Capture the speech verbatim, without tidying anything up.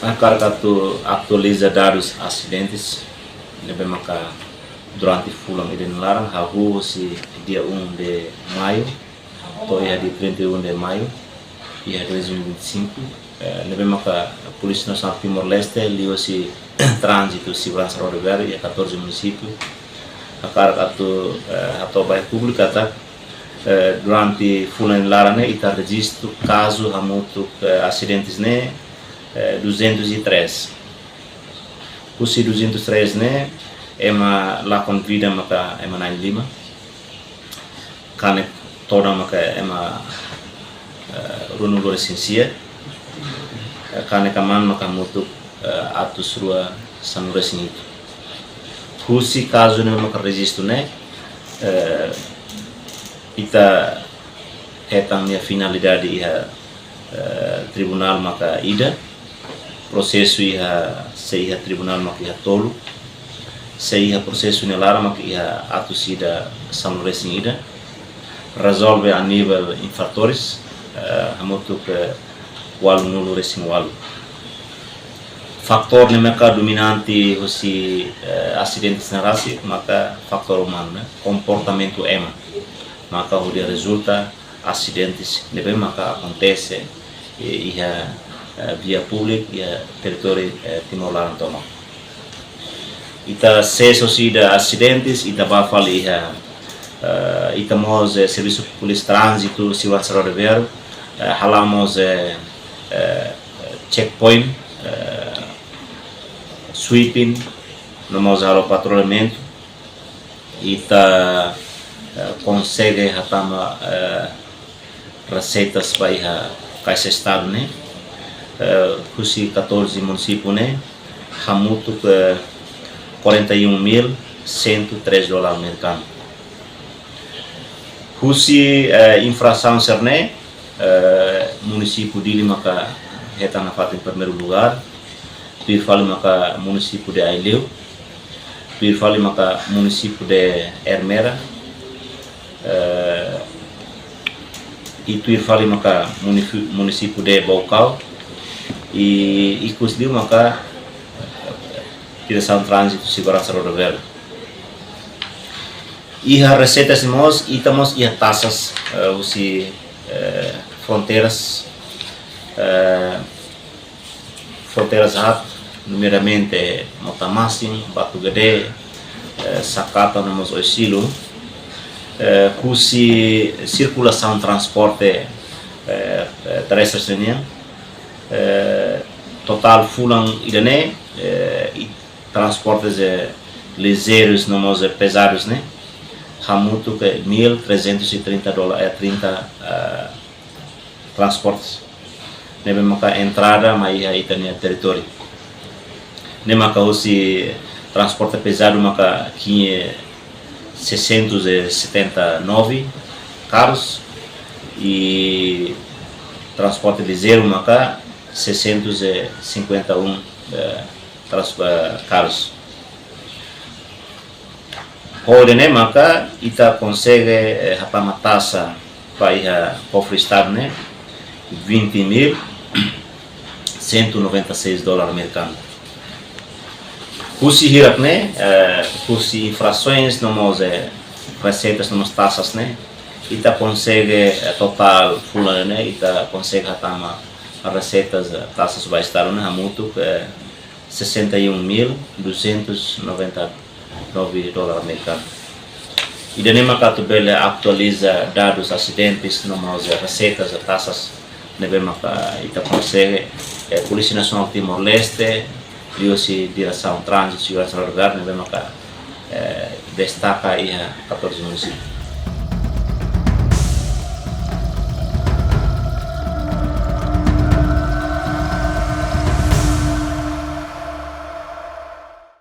Hakarak atu atualiza dadus asidentes ne'ebé maka durante fulan ida-ne'e nia laran, hahú husi dia um de maio to'o iha dia trinta e um de maio iha dois mil e vinte e cinco, eh, ne'ebé maka Polísia Nasionál Timor-Leste liuhusi Tránzitu Seguransa Rodoviária iha catorze munisípiu hakarak atu, eh, hato'o ba iha públiku katak, eh, durante fulan nia laran ne'e ita rejistu kazu hamutuk, eh, asidentes ne'e, eh, duzentos e três. Husi duzentos e três ne'e, ema lakon vida maka ema na'in-lima. Kanek todan maka ema, eh, ruanulu-resin-sia. Eh, kanek aman maka hamutuk, eh, atus rua sanulu-resin-hitu. Husi kazu ne'ebé maka rejistu ne'e, eh, ita hetan nia finalidade iha, eh, tribunál maka ida, prosesu iha, sei iha tribunál maka iha tolu, sei iha prosesu nia laran maka iha atus ida sanulu-resin-ida, rezolve a nível infratores, eh, hamutuk, eh, ualunulu-resin-ualu. Fatór ne'ebé maka dominante husi, eh, asidentes ne'e rasik maka fatór umanu, ne'e, komportamentu ema maka hodi rezulta asidentes ne'ebé maka akontese, eh, iha, eh, via públika iha territóriu, eh, Timor laran tomak. Ita sees hosi ida asidentes, ita bá fali iha, eh, ita mós, eh, Servisu Polísia Tránzitu Seguransa Rodoviária, eh, hala'o mós, eh, eh, checkpoint, eh, sweeping, no mós halo patrullamentu, ita, eh, konsege hatama, eh, reseitas ba iha Kaixa Estadu ne'e, eh, husi catorze munisípiu ne'e, hamutuk, eh, quarenta e um mil cento e três dólar amerikanu. Husi, eh, infrasaun sira-ne'e, eh, munisípiu Dili maka hetan nafatin primeiru lugar, tuir fali maka munisípiu de Aileu, tuir fali maka munisípiu de Ermera, eh, i tuir fali maka munifi-, munisípiu de Baucau, i, i ikus liu maka Diresaun Tránzitu Seguransa Rodoviária. Iha reseitas mós, ita mós iha taxas, eh, husi, eh, fronteiras, eh, fronteiras haat, nomeadamente Motamasin, Batugade, eh, Sakata, no mós Oesilo, eh, husi sirkulasaun transporte, eh, eh, terrestre nian, eh, totál fulan ida-ne'e, eh, i transportes, eh, lijeirus no mós, eh, pezadus ne'e, hamutuk mil trezentos e trinta dólar, eh, trinta, eh, transportes ne'ebé maka entrada mai iha ita-nia territóriu. Ne'e maka husi transporte pezadu maka quinhe-, seiscentos e setenta e nove carros, i transporte lijeiru maka seiscentos e cinquenta e um, eh, trans-, eh, carros. Ho ida-ne'e maka ita konsege, eh, hatama taxa ba iha kofre Estadu ne'e vinte mil cento e noventa e seis dólar amerikanu. Husi hirak-ne'e, eh, husi infrasoens no mós, eh, reseitas no mós taxas ne'e, ita konsege, eh, totál fulan ne'e, ita konsege hatama reseitas, eh, taxas ba Estadu ne'e hamutuk, eh, sessenta e um mil duzentos noventa e nove dólar amerikanu. Ida-ne'e maka atu bele atualiza dadus asidentes no mós reseitas, taxas ne'ebé maka ita konsege, eh, Polísia Nasionál Timor-Leste, liuhusi Diresaun Tránzitu Seguransa Rodoviária ne'ebé maka, eh, destaka iha catorze munisípiu.